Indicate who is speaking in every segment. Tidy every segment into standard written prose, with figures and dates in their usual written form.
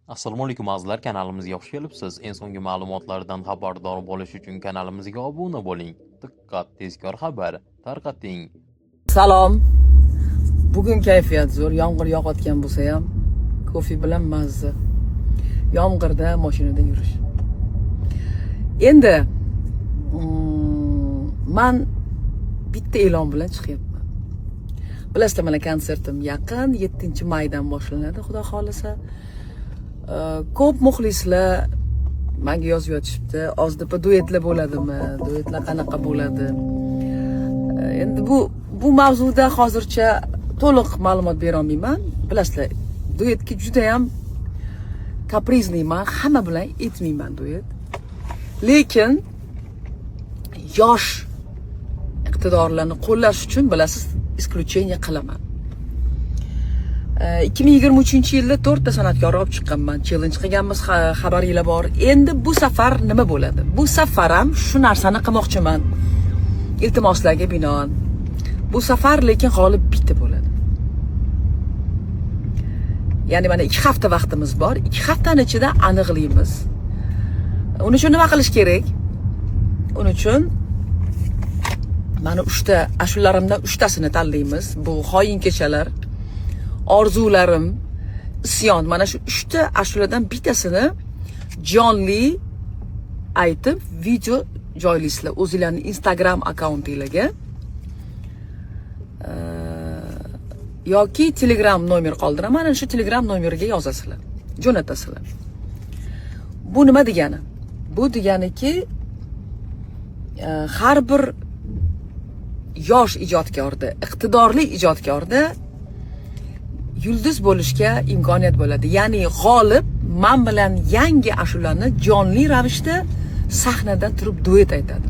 Speaker 1: Assalomu alaykum, azizlar, kanalimizga xush kelibsiz. Eng so'nggi ma'lumotlardan xabardor bo'lish uchun kanalimizga obuna bo'ling. Diqqat, tezkor xabar tarqating.
Speaker 2: Salom. Bugun kayfiyat zo'r. Yomg'ir yog'ayotgan bo'lsa ham, kofe bilan mazza. Yomg'irda mashinada yurish. Endi man bitta e'lon bilan chiqyapman. Bilasizlar, mana konsertim yaqin 7 maydan boshlanadi, Xudo xohlasa. Ko'p muxlislar menga yozib yotishibdi. "Ozodapa, duetlar bo'ladimi? Duetlar qanaqa bo'ladi?" Endi bu mavzuda hozircha to'liq ma'lumot bera olmayman. Bilasizlar, duetga juda ham капризный man, hamma bilan aytmayman duet. Lekin yosh iqtidorlarni qo'llash uchun, bilasiz, исключение qilaman. 2023 yilda to'rtta san'atkor olib chiqqanman. Challenge qilganmiz, xabaringlar bor. Endi bu safar nima bo'ladi? Bu safar ham shu narsani qilmoqchiman. Iltimoslarga binoan. Bu safar lekin g'olib bitta bo'ladi. Ya'ni mana 2 hafta vaqtimiz bor. 2 haftani ichida aniqlaymiz. Uning uchun nima qilish kerak? Uning uchun mana uchta ashulalarimdan uchtasini tanlaymiz. Bu "Xoin kechalar", "Orzularim", "Isyon". Mana shu uchta ashuladan bittasini jonli aytib video joylaysizlar o'zinglarning Instagram akkauntinglarga. Yoki Telegram nomer qoldiraman, ana shu Telegram nomeriga yozasizlar, jo'natasizlar. Bu nima degani? Bu deganiki, har bir yosh ijodkorda, iqtidorli ijodkorda yulduz bo'lishga imkoniyat bo'ladi. Ya'ni g'olib man bilan yangi ashulani jonli ravishda sahnada turib duet aytadi.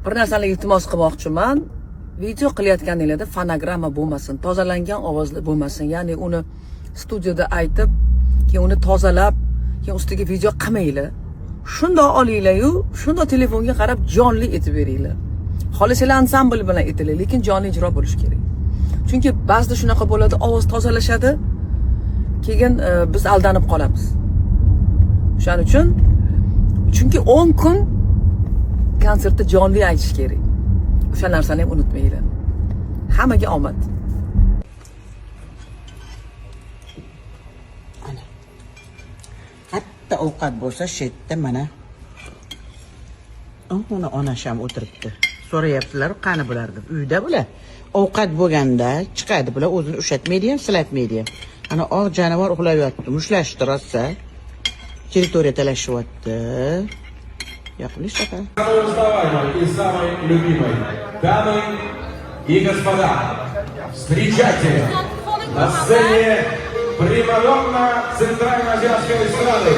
Speaker 2: Bir narsani iltimos qilmoqchiman. Video qilayotganinglarda fonogramma bo'lmasin, tozalangan ovozlar bo'lmasin. Ya'ni uni studiyada aytib, keyin uni tozalab, keyin ustiga video qilmanglar. Shundoq olinglar-yu, shundoq telefonga qarab jonli aytib beringlar. Xohlasanglar, ansambl bilan aytinglar, lekin jonli ijro bo'lishi kerak. Chunki ba'zida shunaqa bo'ladi, ovoz tozalashadi, keyin biz aldanib qolamiz. O'shaning uchun, chunki 10 kun konsertda jonli aytish kerak. O'sha narsani ham unutmanglar. Hammaga omad.
Speaker 3: Ana. Hatto ovqat bo'lsa, shu yerda mana uni onasi ham o'tiribdi. So'rayaptilar, qani bular deb. Uyda bular. Ovqat bo'lganda chiqadi bular, o'zini ushatmaydi ham, silatmaydi ham. Ana oq jonivor uxlab yotdi. Mushtlashdi rosa. Territoriya talashyapti. Yoqimli shunaqa.
Speaker 4: Самой узнаваемой и самой любимой. Дамы и господа, встречайте на сцене примадонна Центральноазиатской эстрады.